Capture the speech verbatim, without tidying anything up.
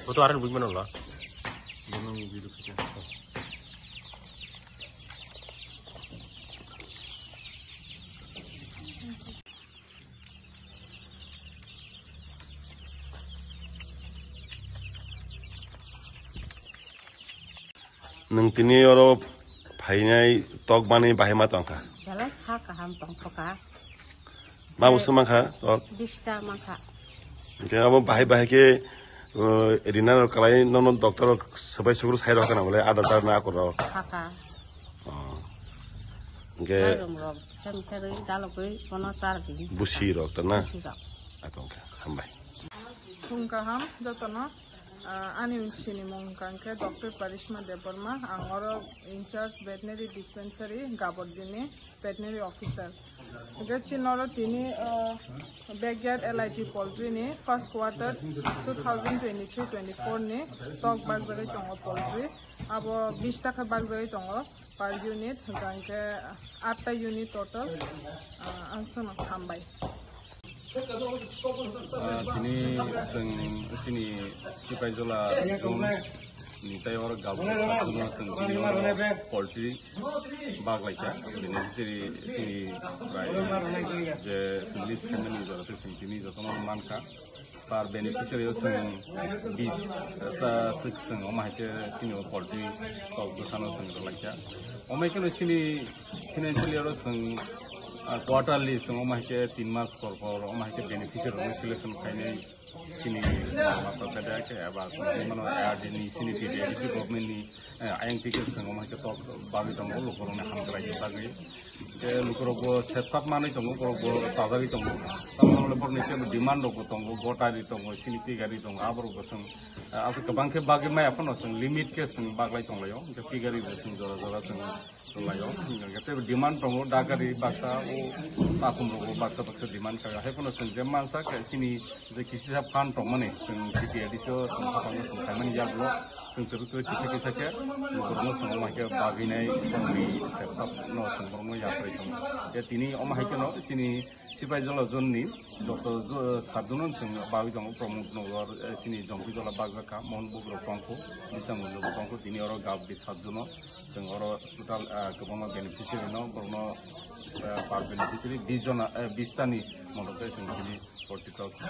Photo aran bujmano lo. Bono video khika. Nwng tini oro phainai tok manwi bahai ma tongkha? Belai kha kaham tongthoka. Ma busa mankha tok? Bista mankha. Hingke abo bahai bahai ke, uh, rina rok kalai nono doctor rok sabai suguru sai rok kana bole ada tar na akor rok. Khaka. Oh. Hingke mairum rok sami sari dalogoi kono char di. Busi rok ta na? Busi rok. Atongkha. Hambai. Phung kaham jotono. Ah, ani sini mung hwnkha khe Doctor Parishma Debbarma, ang oro in charge veterinary dispensary, Gabardini veterinary officer. Hwnkhe chini oro tini, ah, backyard L I T poultry ni first quarter two thousand twenty-three twenty-four ni tok bakjagwi tongo poultry. Abo bish taka bakjagwi tongo per unit, hwnkha khe atta unit total, ah, ang chwngno hambai. Ah, tini chwng chini Sipaijala zone ni tei oro Gabur Sabjuna chwng tini oro poultry bak laikha. Beneficiary chini prai je chwng list khaimani jora tei chwng tini jotono mankha. Par beneficiary o chwng bis ta swk chwng omo hai khe chini o poultry kok bwsano chwng rw laikha. Omo hai kheno chini Financial year o chwng, ah, quarterly chwng omo hai khe tin mas por por omo hai khe beneficiary rokno selection khainai chini mama papa da khe eba chwng mano A R D ni chini T D A D C government ni, eh, ayang tike chwng omo hai khe tok bagwi tongo lukurokni hamkrai bagwi. Khe lukurokbo sepsap manwi tongo, borokbo chajagwi tongo. Tamoni borokni khe demand rokbo tongo, gotari tongo, chini pigari tongo, aborokbo chwng, eh, aswk kwbang khe bagwi maya phano chwng limit khe chwng baglai tonglaio. Hwnkhe pigari bo chwng jora jora chwng Tonglaio, hingkha khe tei demand tongo, dagari baksa o takhum rogo baksa baksa demand khaio. Hai phano chwng je mansa khe chini je kisisa phan tongmani, chwng T T A D C o chwng hapang chwng khaimani yagulo, chwng twrwk twrwk kisa kisa khe borokno chwng omo hai khe bagwinai borokni sepsap no chwng borokno yapri tongo. Khe tini omo hai kheno chini Sipaijala zone ni joto jo-, sat jono chwng bagwi tongo, Pramod Nagar, eh, chini Jompuijala bakjakha, Mohon Bugrok tongkho, Bisang Munjok tongkho, tini oro Gabdi sat jono. Chwng oro total, ah, kwbangma beneficiary no, borokno, ah, per beneficiary bis jona, eh, bis tani moto khe chwng tini forty thousand.